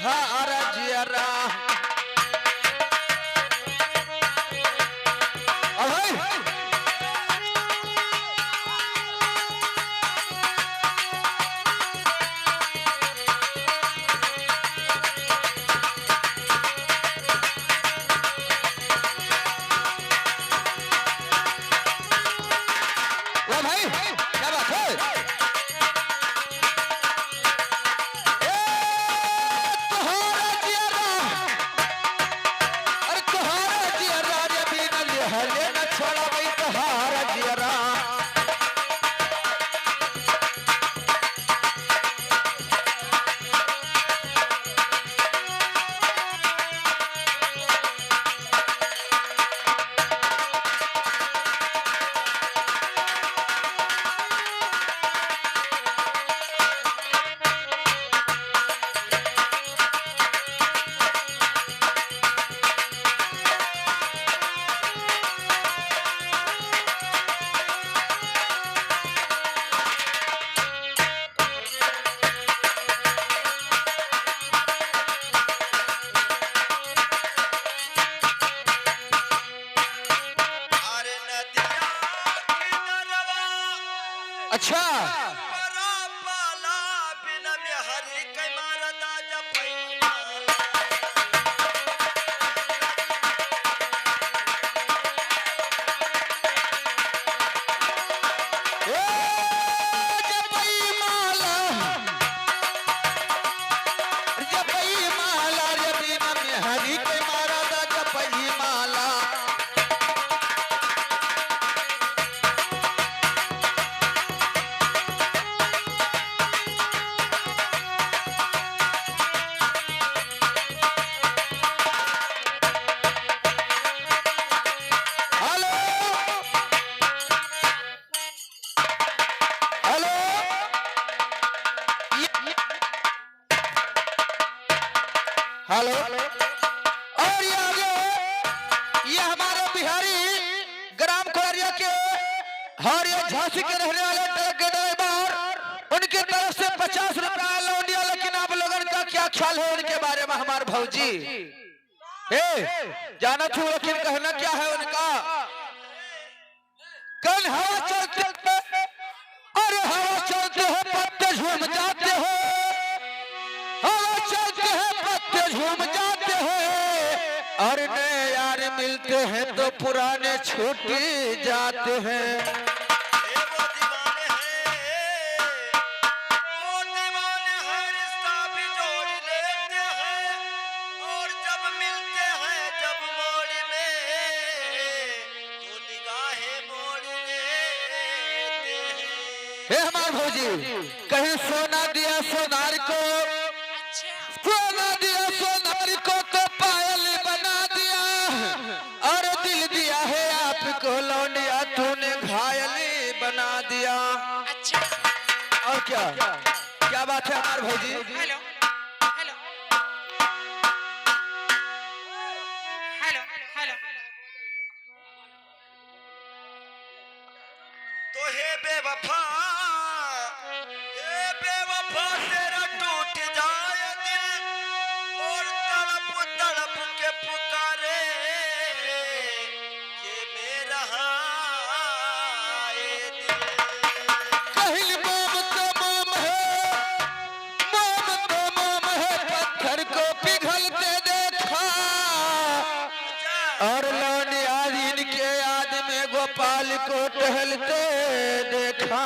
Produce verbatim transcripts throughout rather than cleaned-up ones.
हारा जियरा। अरे! वाह भाई, क्या बात है? ए, तोहारा जियरा, अरे तोहारा जियरा रे बिना लिहले न छोड़बै तोहारा जियरा। अरे नदिया किनरवा अच्छा। परा पाला बिन मेहरी के मारदा जपैया। ए जपई माला, जपई माला, रे बिना मेहरी के मारदा जपई माला। Hello, hello, hello. और ये आगे, ये हमारे बिहारी ग्राम कोलरिया के और ये झांसी के रहने वाले ट्रक के ड्राइवर, उनके तरफ से पचास रुपया लौंडिया। लेकिन आप लोगन का क्या ख्याल है उनके बारे में, हमार भौजी? ए, जानत हूँ, लेकिन कहना क्या है उनका? कन हवा चलते, अरे हवा चलते हैं पत्ते झूम जाते हैं, हवा चलते हैं पत्ते झूम जाते हैं, और नए यार मिलते हैं तो पुराने छूट जाते हैं। ए वो दीवाने हैं, वो दीवाने हैं, रिश्ता भी जोड़ लेते हैं, और जब मिलते हैं जब मोड़ में, तो निगाहें मोड़ लेते हैं। हे हमार भौजी, कहीं सोना दिया सोनार को, अच्छा। सोना दिया सोनार को तो पायल बना दिया, और दिल दिया है आपको लौंडिया तूने घायल बना दिया। अच्छा। और क्या, क्या बात है हमार भौजी? Hello, hello, hello, hello. तो हे बेवफा, हे बेवफा, तेरा टूट जाए दिल और तड़प तड़प के पुकारे ये मेरा हाय दिल। कहिल मोम तो मोम है, मोम तो मोम है, पत्थर को पिघलते देखा। और लौंडिया इनके याद में गोपाल को टहलते देखा।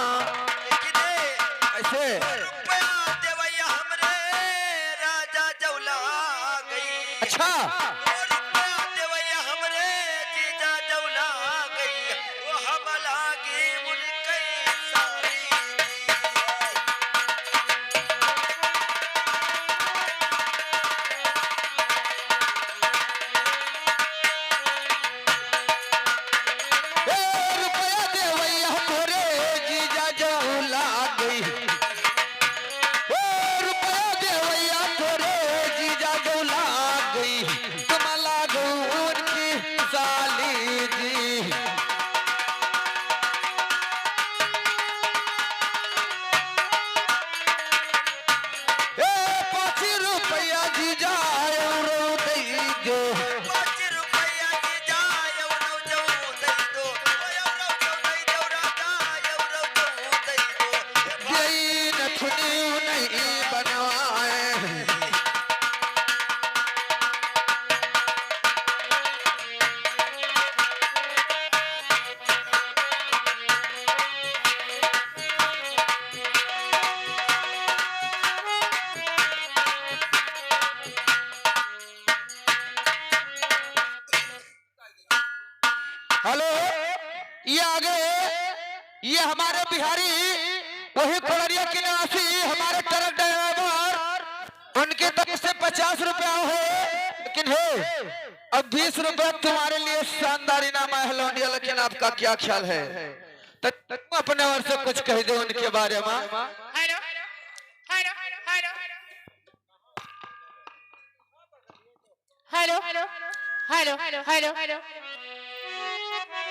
ऐसे। रुपया देवैया हमरे राजा जौला गई। अच्छा। ओ रुपया देवैया हमरे जीजा जौला गई। वो हम लागी उनके सारी। ए रुपया देवैया तोरे जीजा जौला गई। ए रुपया देवैया तोरे जीजा जौला गई। तुम जाए रो दई दो। पाँच रुपया की जाए रो दई दो। देई नथुनी नहीं बनवाए। हेलो, ये आगे, ये हमारे बिहारी, वही कोलरिया के निवासी, हमारे ट्रक ड्राइवर, उनके तरफ से पचास रुपया है, लेकिन है, अब बीस रुपया तुम्हारे लिए शानदार इनाम है लौंडिया, लेकिन आपका क्या ख्याल है? तो तुम अपने ओर से कुछ कह दो उनके बारे में। Hello, hello, hello, hello, hello, hello, hello.